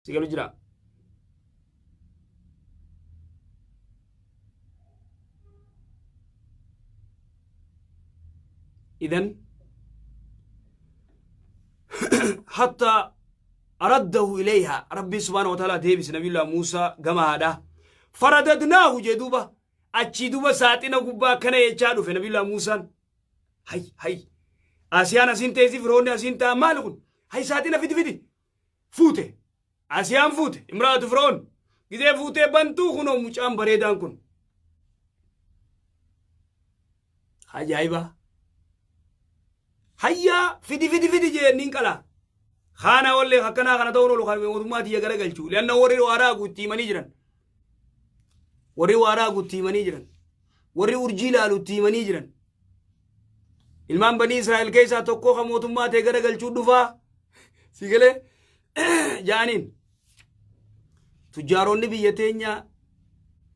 Si galu jira. Idan hatta araddahu ilayha rabbii subhaanahu wa ta'ala deebise nabiyullah Muusaa gama haadhaa. Faradadnaahu jee duuba achii duuba saaxina gubbaa akkana jechaa dhufe nabiyullah Muusaan. Hay hay Asiyaan asiin teessi firoonni asiin ta'a maali kun hay saaxina fidi fidi fuute Asiyaan fuute imraatu firoon gizee fuutee bantuu kunoo mucaan bareedaan kun. Ajaa'ibaa. Hayyaa fidi fidi fidi jee niin qalaa. Kaana wallee akkanaa kana ta'uun oolu kan mootummaa tiyya garagalchu. Lianna warri waa raagu itti himanii jiran. Warri waa raagu itti himanii jiran. Warri urjii ilaalu itti himanii jiran. Ilmaan banii Israa'el keessaa tokkoo kan mootummaa ta'e garagalchuu dhufaa. Si galee jaaniin. Tujjaaronni biyya teenyaa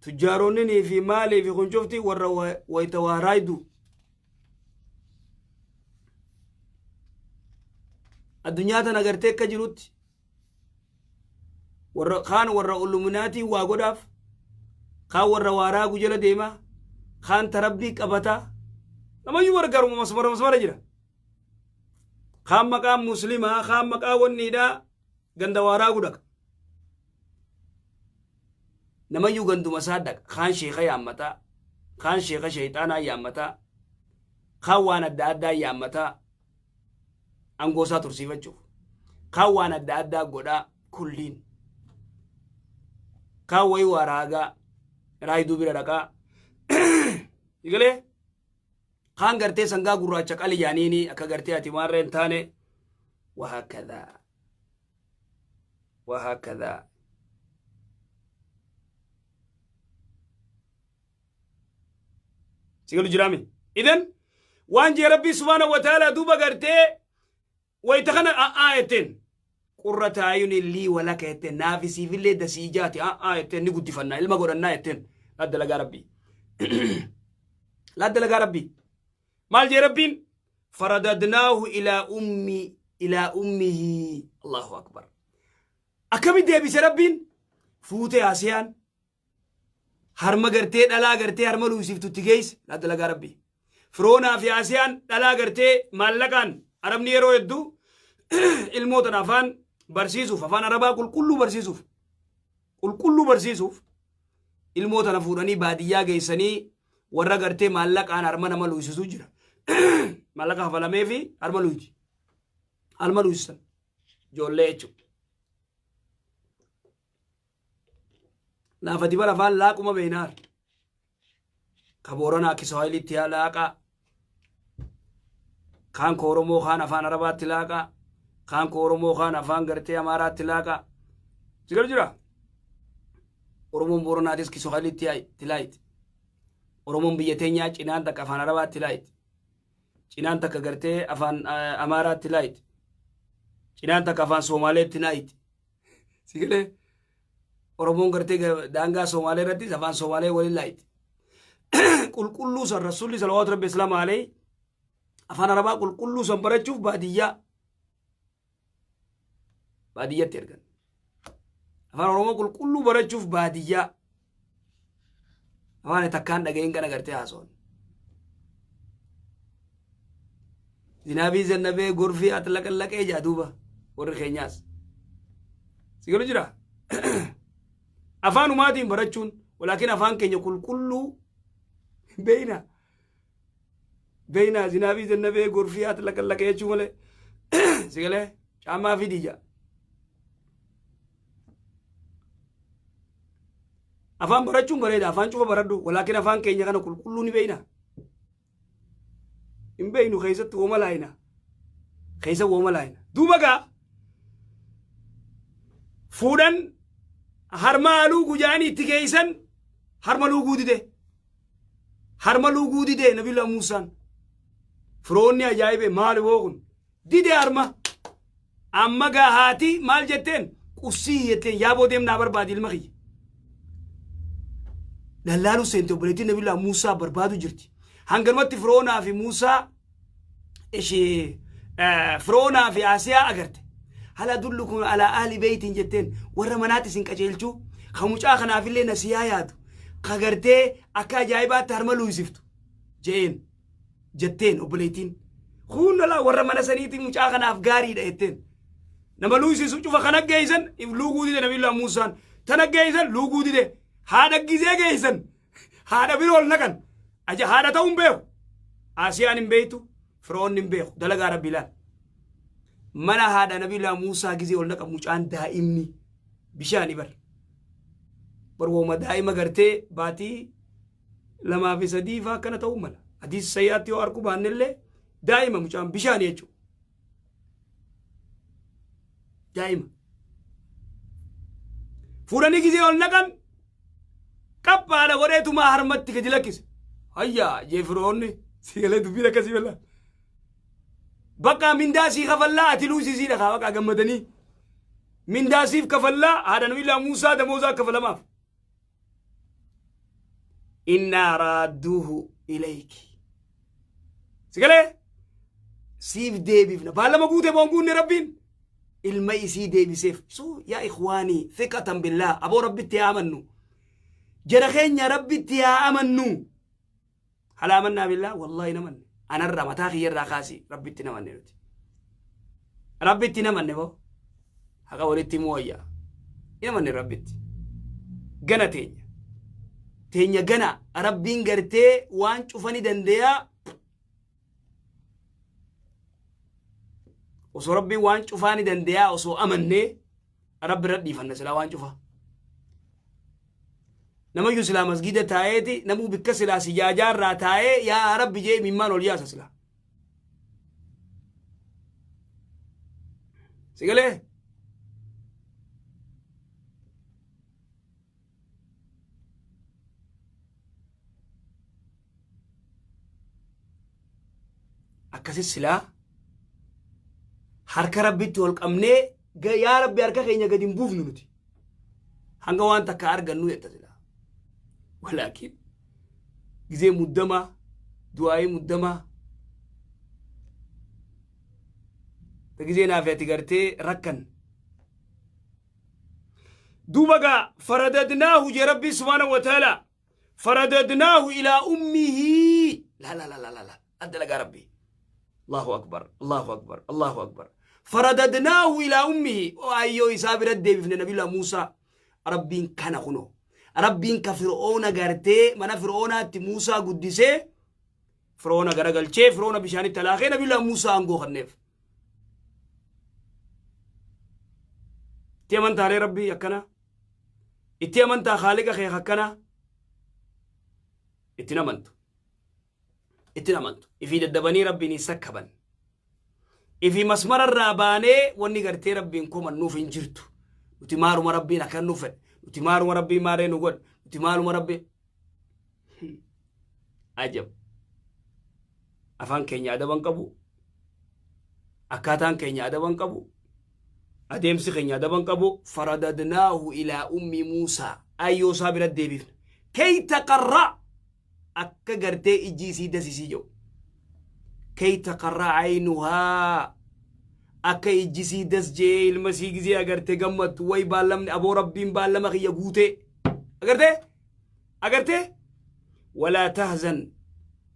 tujjaaronni fi maalii fi kun cufti warra wayita waa raaydu. Addunyaa tana gartee akka jirutti warra kaan warra ulluminaatii waa godhaaf kaan warra waa raagu jala deemaa kaan tarabbii qabataa namayyuu warra garuma masmara masmara jira. Kaan maqaa muslimaa kaan maqaa wanniidhaa ganda waa raagu dhaqa. Namayyuu ganduma isaa dhaqa. Kaan sheeka yaammataa kaan sheeka sheeyxaanaa yaammataa kaan waan adda addaa yaammataa aangoo isaa tursiifachuuf kaan waan adda addaa godhaa kulliin kaan wayii waa raagaa raayiduu bira dhaqaa Igalee kaan gartee sangaa gurraacha qali jaaniini akka gartee ati maarree hin taane wahakkadaa wahakkadaa. Si galu jiraame. Idan waan jee rabbii subhaanahu wa ta'ala duuba gartee wayita kana a'aa jetteen qurra taayuni lii walaka jetteen naafi siifillee dasii ijaati a'aa jetteen ni guddifannaa ilma godhannaa jetteen laat dalagaa rabbii. Laat dalagaa rabbii. Maal jee rabbiin faradadnaahu ilaa ummi ilaa ummihi Allahu akbar. Akkami deebise rabbiin fuutee asiyaan harma gartee dhalaa gartee harma luusiftutti geesse laa dalagaa rabbii. Firoonaa fi Asiyaan dhalaa gartee maallaqaan arabni yeroo hedduu ilmoo tana afaan barsiisuuf afaan arabaa qulqulluu barsiisuuf qulqulluu barsiisuuf ilmoo tana fuudhanii baadiyyaa geessanii warra gartee maallaqaan harma nama luusisuu jira. Maallaqa kafalamee fi harma luuti. Harma luusisan ijoollee jechuudha. Naafati bara afaan laaquma beeynaar. Ka Booranaa Kiswaahiliitti yaa laaqaa. Kaan ka Oromoo kaan afaan Arabaatti laaqaa. Kaan ka Oromoo kaan afaan gartee Amaaraatti laaqaa. Si galu jira? Oromoon Booranaatis Kiswaahiliitti laayiti. Oromoon biyya teenyaa cinaan takka afaan Arabaatti laayiti. Cinaan takka gartee afaan Amaaraatti laayiti. Cinaan takka afaan Soomaaleetti laayiti. Si galee Oromoon gartee daangaa Somaalee irrattis afaan Somaalee waliin laayiti. Qulqulluu san Rasuulli salawaatu rabbi islaama alayhi afaan Arabaa qulqulluu san barachuuf baadiyyaa baadiyyatti ergan. Afaan Oromoo qulqulluu barachuuf baadiyyaa afaan takkaan dhaga'iin kana gartee haasawan. Zinaabii zannabee gorfii atlaqallaqee jaa duuba warri keenyaas. Si galu jira? Afaanumaatiin barachuun walaakin afaan keenya qulqulluu beeyna. Beeyna zinaabii zannabee gorfii atlaqallaqee jechuu malee. Si galee caammaa fidii jaa. Afaan barachuun bareeda afaan cufa baradhu walaakin afaan keenya kana qulqulluu ni beeyna. Hin beeynu keessatti wooma laayina. Keessa wooma laayina. Duuba gaa fuudhan harma luugu jaanii itti geeysan harma luuguu dide. Harma luuguu dide Nabiyullah Muusaan. Firoonni ajaa'ibe maali woo kun dide harma. Amma gaa haati maal jetteen qussii jetteen yaaboo deemnaa barbaadi ilma kiyya. Lallaaluu seente obboleettiin Nabiyullah Muusaa barbaadu jirti. Hanganumatti Firoonaa fi Muusaa ishee Firoonaa fi Asiyaa agarte. Hal adullukum alaa ahli beeytiin jetteen, warra manaatti isin qajeelchuu, ka mucaa kanaafillee nasiyaa yaadu, ka gartee akka ajaa'ibaatti harma luusiftu je'een jetteen obboleettiin. Kuunnalaa warra mana saniitti mucaa kanaaf gaariidha jetteen. Nama luusisu cufa kana geeysan luuguu dide. Nabiyyullaa Muusaan tana geeysan luuguu dide. Haadha gizee geeysan haadha biroo ol naqan. Aja haadha ta'uun beeku. Asiyaan hin beektu, Firoonni hin beeku. Dalagaa Rabbi ilaal. Mana haadha Nabiyyullaa Muusaa gizee ol naqan mucaan daa'imni bishaani bar. Bar wooma daa'ima gartee baatii 2 fi 3 faa akkana ta'uu mala. Hadiisa sayyaatti yoo arguu baannellee daa'ima mucaan bishaani jechuudha. Daa'ima. Fuudhanii gizee ol naqan qaphaadha godheetumaa harmatti gadi lakkise. Hayyaa jee Firoonni, si galee dubbiin akkasii bal'aa. Bakka mindaa sii kafallaa, ati luusisiidha kaa bakka gammadanii. Mindaa siif kafallaa, haadha Nabiyyullaa Muusaa damoozaa kafalamaaf. Innaa raadduuhu ilayki. Si galee siif deebifna. Baallama guute boon guunne Rabbiin ilma isii deebiseef. So yaa ikhwaanii, thiqatan billaah, aboo Rabbitti haa amannu. Jara keenya, Rabbitti haa amannu. Hal amannaa billaah? Wallaahi namanne. Anarraa mataa kiyyarraa kaasi Rabbitti namanne nuti. Rabbitti namanne boo. Haqa walitti himuu wayyaa. Namanne Rabbitti. Gana teenya. Teenya gana Rabbiin gartee waan cufani dandayaa. Osoo Rabbiin waan cufaa ni dandayaa osoo amannee Rabbi irra dhiifanna silaa waan cufaa. Namayyuu silaa masgiida taa'eeti namuu bikka silaa sijaajaa irraa taa'ee yaa Rabbi jee imimmaan ol yaasa silaa. Si galee? Akkasi silaa harka Rabbitti ol qabnee yaa Rabbi harka keenya gadi hin buufnu nuti. Hanga waan takka argannu jetta silaa. Walaakin gizee muddamaa, du'aayii muddamaa ta gizee naaf ati gartee rakkan. Duuba gaa faradadnaahu jee Rabbii subhaanahu wa ta'ala, faradadnaahu ilaa ummihi. La la la la la la, adda lagaa Rabbii. Allahu akbar, Allahu akbar, Allahu akbar. Faradadnaahu ilaa ummihi, o ayyoo isaa bira deebifne Nabiyyullaa Muusaa. Rabbiin kana kuno Rabbiin ka Fir'oona gartee mana Fir'oonaatti Muusaa guddisee, Fir'oona garagalchee, Fir'oona bishaanitti alaakee, Nabiyyullaa Muusaa aangoo kenneef. Itti amantaalee Rabbii akkana? Itti amantaa Khaaliqa kee akkana? Itti namantu. Itti namantu. Ifii daddabanii Rabbiin hin sakkaban. Ifii masmara irraa baanee wanni gartee Rabbiin komannuuf hin jirtu. Nuti maaluma Rabbiin akkan nuuf fedhe. Nuti maaluma Rabbiin maarree nu godhe. Nuti maaluma Rabbiin. Ajab. Afaan keenya adaban qabu. Akkaataan keenya adaban qabu. Adeemsi keenya adaban qabu. Faradadnaahu ilaa ummi Muusaa. Ayyoo isaa bira deebifne. Kay taqarra, akka gartee ijji isii dasisii jedhu. Kay taqarra aynuhaa, akka ijji isii das je'ee ilma isii gizee agarte gammadtu, way baallamni aboo Rabbiin baallama kiyya guutee. Agartee? Agartee? Walaa tahzan.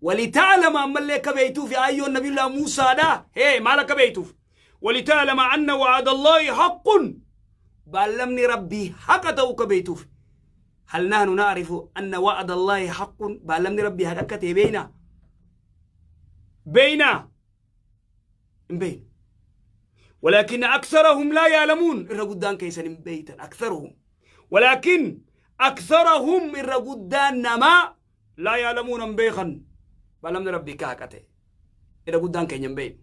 Walita'lama, ammallee akka beeytuuf ayyoon Nabiyullah Muusaadha. Hee, maal akka beeytuuf? Walita'lama anna wa'ada Allahi haqqun. Baallamni Rabbii haqa ta'uu akka beeytuuf. Hal nahnu na'rifu anna wa'ada Allahi haqqun? Baallamni Rabbii haqa akka ta'e beeynaa? Beeynaa? Hin beeynu. Walaakin aktharahum laa yaalamuun, irra guddaan keessan hin beeytan aktharuhum. Walaakin aktharahum, irra guddaan namaa, laa yaalamuun, hin beekan. Baallamni Rabbii akka haqa ta'e. Irra guddaan keenya hin beeynu.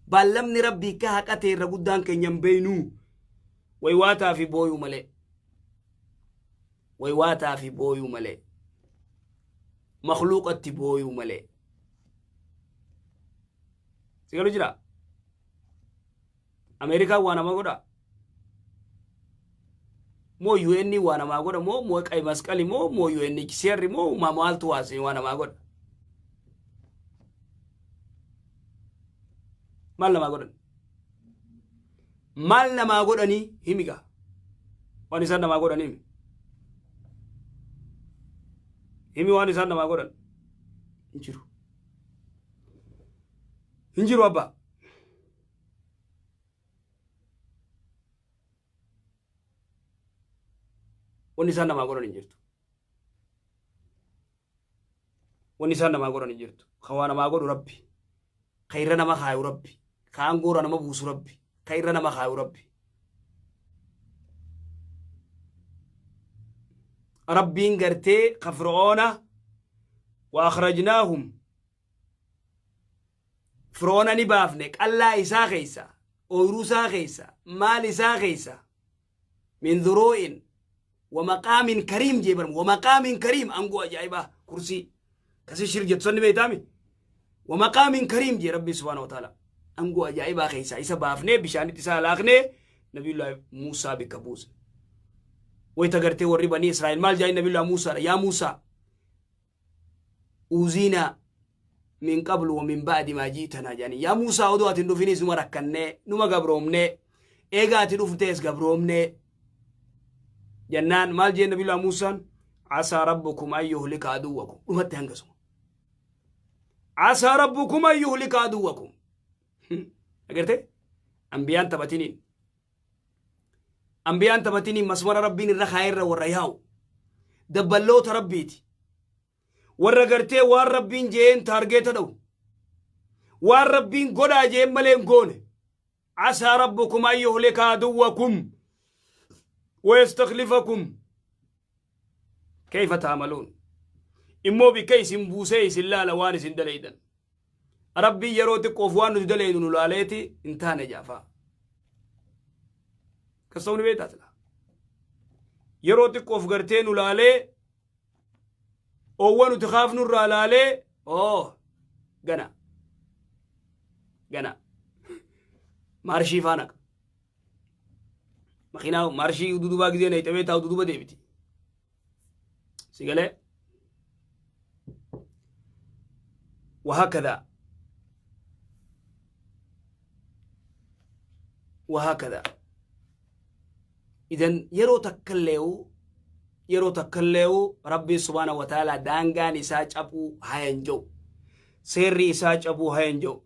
Baallamni Rabbii akka haqa ta'e irra guddaan keenya hin beeynu. Waywaataa fi booyuu malee. Waywaataa fi booyuu malee. Makhluuqatti booyuu malee. Si galu jira? Ameerikaan waa nama godha? Moo UN waa namaa godha, moo qay masqali, moo UNHCR, moo maaltu waa namaa godha? Maal namaa godhan? Maal namaa godhanii himigaa. Waan isaan namaa godhan himi. Himi waan isaan namaa godhan. Hin jiru. Hin jiru abbaa. Wanni isaan namaa godhan hin jirtu. Wanni isaan namaa godhan hin jirtu. Ka waa namaa godhu Rabbi. Ka irra nama kaayu Rabbi. Ka aangoorra nama buusu Rabbi. Ka irra nama kaayu Rabbi. Rabbiin gartee ka Fir'oona wa akhrajnaahum Fir'oona ni baafne qallaa isaa keessa, ooyruu isaa keessa, maal isaa keessa min dhuruu'in wa maqaamin kariim jee barmu wa maqaamin kariim angoo ajaa'ibaa kursii kasi shir jettu sanni beeytaami wa maqaamin kariim jee rabbi subhaana wa ta'ala angoo ajaa'ibaa keessa isa baafnee bishaanitti isa halaaknee nabiyullahi Muusaa bikka buuse wayta gartee warri banii Israa'el maal jaa'in nabiyullahi Muusaadha yaa Muusaa uuziinaa min qablu wa min ba'di maa jiitanaa jedhanii yaa Muusaa odoo ati hin dhufinis numa rakkannee numa gabroomnee eega ati dhuftees gabroomnee jennaan maal jeen nabiyullaa Muusaan asaa rabbukum an yuhlika aduwwakum dhumatti hangasuma asaa rabbukum an yuhlika aduwwakum agarte ambiyaan taphatiniin Ambiyaan taphatiniin masmara rabbiin irra kaa'e irra warra yaa'u. Dabballoota rabbiiti. Warra gartee waan rabbiin je'een taargeeta dha'u. Waan rabbiin godhaa je'een malee hin goone. Asaa rabbukum an yuhlika aduwwakum wayastakhlifakum kayfa taamaluun. Immoo bikka isin buusee isin laala waan isin dalaydan. Rabbiin yeroo xiqqoof waan nuti dalaynu nu laaleeti hin taane jaafaa. Akkas ta'uu ni beektaa silaa. Yeroo xiqqoof gartee nu laalee oowwa nuti kaafnu irraa laalee oo gana gana maarshii faana makiinaa maarshii dudubaa gizee na hixamee taa'u duduba deebiti. Si galee? وهكذا وهكذا إذن yeroo takkalleewu yeroo takkalleewu rabbiin subhaana wa ta'ala daangaan isaa cabuu hayan jiru seerri isaa cabuu hayan jiru.